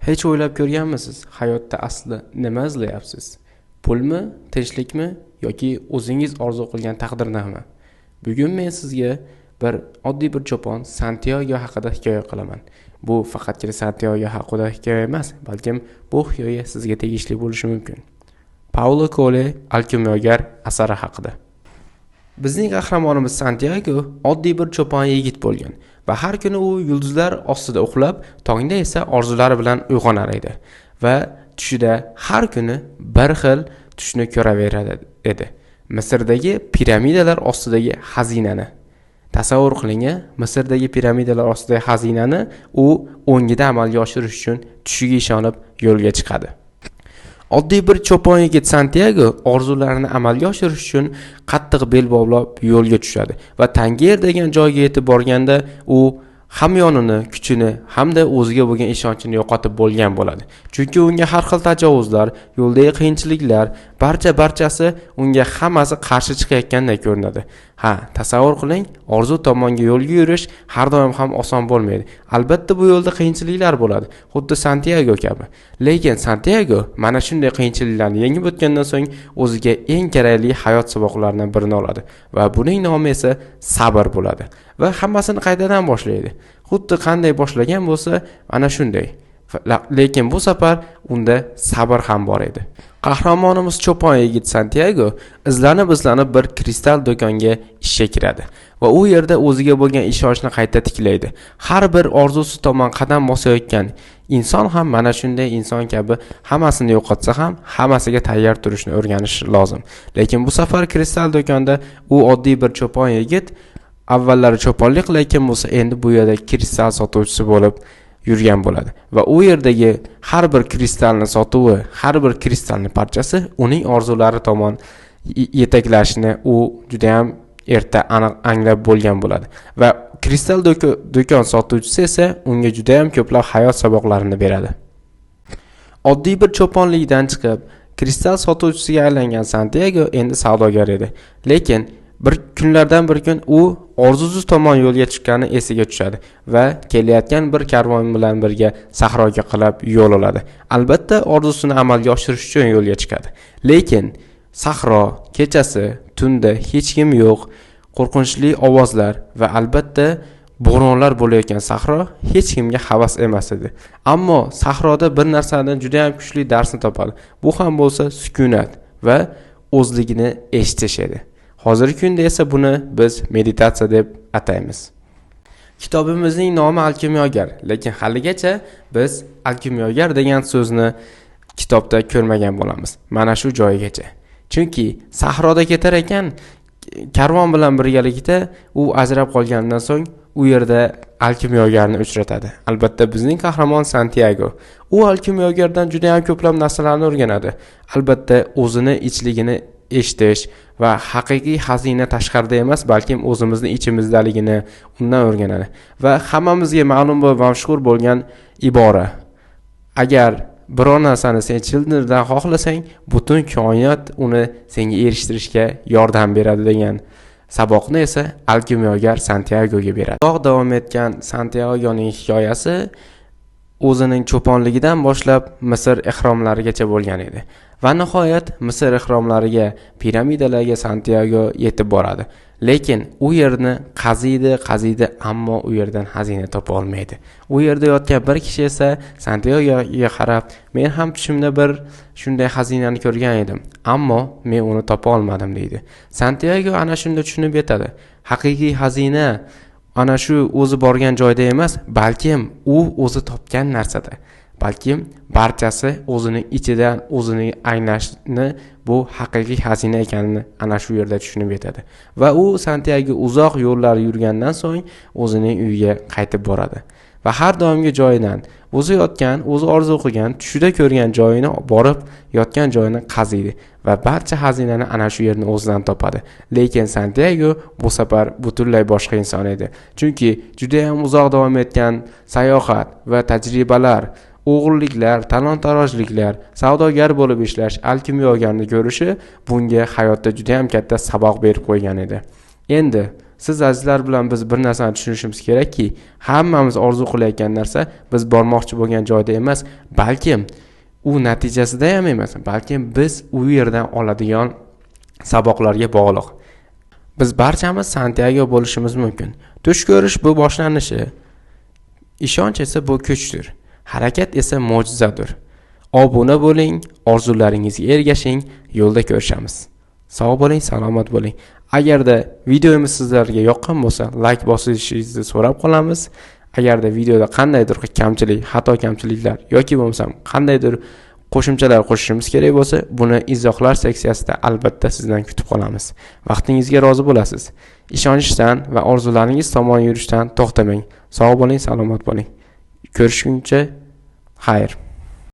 Hech o'ylab ko'rganmisiz, hayotda asli nima izlayapsiz? Pulmi, tinchlikmi yoki o'zingiz orzu qilgan taqdirnoma? Bugun men sizga bir oddiy bir cho'pon Santyago haqida hikoya qilaman. Bu faqatgina Santyago haqida hikoya emas, balkim bu hikoya sizga tegishli bo'lishi mumkin. Paulo Coelho Alkimyogar asari haqida. Bizning qahramonimiz Santyago oddiy bir cho'pon yigit bo'lgan va har kuni u yulduzlar ostida uxlab, tongda esa orzulari bilan uyg'onar edi va tushida har kuni bir xil tushni ko'raveradi edi. Misrdagi piramidalar ostidagi xazinani. Tasavvur qiling, Misrdagi piramidalar ostidagi xazinani u o'ngida amalga oshirish uchun tushiga ishonib yo'lga chiqadi. Oddiy bir cho'pon yigit Santyago orzularini amalga oshirish uchun qattiq bel bog'lab yo'lga tushadi va Tanger degan joyga yetib borganda u hamyonini, kuchini hamda o'ziga bo'lgan ishonchini yo'qotib bo'lgan bo'ladi. Chunki unga har xil tajovuzlar, yo'ldagi qiyinchiliklar, barchasi unga hammasi qarshi chiqayotgandek ko'rinadi. Ha, tasavvur qiling, orzu tomonga yo'lga yurish har doim ham oson bo'lmaydi. Albatta bu yo'lda qiyinchiliklar bo'ladi, xuddi Santyago kabi. Lekin Santyago mana shunday qiyinchiliklarni yengib o'tgandan so'ng o'ziga eng kerakli hayot saboqlaridan birini oladi va buning nomi esa sabr bo'ladi. Va hammasini qaytadan boshlaydi. Xuddi qanday boshlagan bo'lsa, ana shunday. Lekin bu safar unda sabr ham bor edi. Qahramonimiz cho'pon yigit Santyago izlanib bir kristal do'konga ishga kiradi va u yerda o'ziga bo'lgan ishonchni qayta tiklaydi. Har bir orzusi tomon qadam bosayotgan inson ham mana shunday inson kabi hammasini yo'qotsa ham hammasiga tayyor turishni o'rganishi lozim. Lekin bu safar kristal do'konda u oddiy bir cho'pon yigit avvallari cho'ponlik qilayotgan bo'lsa, endi bu yerda kristal sotuvchisi bo'lib yurgan bo'ladi va u yerdagi har bir kristalni sotuvi, har bir kristalni parchasi uning orzulari tomon yetaklashini u juda ham erta aniq anglab bo'lgan bo'ladi va kristal do'kon sotuvchisi esa unga juda ham ko'plab hayot saboqlarini beradi. Oddiy bir cho'ponlikdan chiqib kristal sotuvchisiga aylangan Santyago endi savdogar edi. Lekin bir kunlardan bir kun u orzusi tomon yo'lga chiqqani esiga tushadi va kelayotgan bir karvon bilan birga sahroga qarab yo'l oladi. Albatta orzusini amalga oshirish uchun yo'lga chiqadi. Lekin sahro kechasi, tunda hech kim yo'q, qo'rqinchli ovozlar va albatta bo'ronlar bo'layotgan sahro hech kimga havas emas edi. Ammo sahroda bir narsadan juda ham kuchli darsni topadi. Bu ham bo'lsa sukunat va o'zligini eshitish edi. Hozirgi kunda esa buni biz meditatsiya deb ataymiz. Kitobimizning nomi Alkimyogar, lekin haligacha biz alkimyogar degan so'zni kitobda ko'rmagan bo'lamiz. Mana shu joyigacha. Chunki sahroda ketar ekan, karvon bilan birgalikda u ajrab qolgandan so'ng u yerda alkimyogarni uchratadi. Albatta bizning qahramon Santyago. U alkimyogardan juda ham ko'plab narsalarni o'rganadi. Albatta o'zini ichligini eshitish va haqiqiy xazina tashqarida emas, balkim o'zimizni ichimizdaligini undan o'rganadi. Va hammamizga ma'lum va mashhur bo'lgan ibora: agar biror narsani sen chin dildan xohlasang, butun koinot uni senga erishtirishga yordam beradi degan saboqni esa alkimyogar Santyagoga beradi. Uzoq davom etgan Santyagoning hikoyasi o'zining cho'ponligidan boshlab Misr ehromlarigacha bo'lgan edi. Va nihoyat Misr ehromlariga, piramidalarga Santyago yetib boradi. Lekin u yerni qaziydi, ammo u yerdan xazina topa olmaydi. U yerda yotgan bir kishi esa Santyagoga qarab, men ham tushimda bir shunday xazinani ko'rgan edim, ammo men uni topa olmadim deydi. Santyago ana shunda tushunib yetadi. Haqiqiy xazina ana shu o'zi borgan joyda emas, balkim u o'zi topgan narsada. Balkim barchasi o'zining ichidan o'zini anglashni bu haqiqiy xazina ekanini ana shu yerda tushunib yetadi. Va u Santyago uzoq yo'llar yurgandan so'ng o'zining uyiga qaytib boradi. Va har doimgi joyidan o'zi yotgan, o'zi orzu qilgan, tushida ko'rgan joyini borib, yotgan joyini qaziydi va barcha xazinani ana shu yerni o'zidan topadi. Lekin Santyago bu safar butunlay boshqa inson edi. Chunki juda ham uzoq davom etgan sayohat va tajribalar, o'g'irliklar, talon-tarojliklar, savdogar bo'lib ishlash, alkimyogarni ko'rishi bunga hayotda juda ham katta saboq berib qo'ygan edi. Endi Siz azizlar bilan biz bir narsani tushunishimiz kerakki, hammamiz orzu qilayotgan narsa biz bormoqchi bo'lgan joyda emas, balkim u natijasida ham emas, balkim biz u yerdan oladigan saboqlarga bog'liq. Biz barchamiz Santyago bo'lishimiz mumkin. Tush ko'rish bu boshlanishi, ishonch esa bu kuchdir, harakat esa mo'jizadir. Obuna bo'ling, orzularingizga ergashing, yo'lda ko'rishamiz. Sog' bo'ling, salomat bo'ling. Agarda videomiz sizlarga yoqqan bo'lsa, like bosishingizni so'rab qolamiz. Agarda videoda qandaydir kamchilik, xato kamchiliklar yoki bo'lmasam qandaydir qo'shimchalar qo'shishimiz kerak bo'lsa, buni izohlar seksiyasida albatta sizdan kutib qolamiz. Vaqtingizga rozi bo'lasiz. Ishonishdan va orzularingiz tomon yurishdan to'xtamang. Sog' bo'ling, salomat bo'ling. Ko'rishguncha xayr.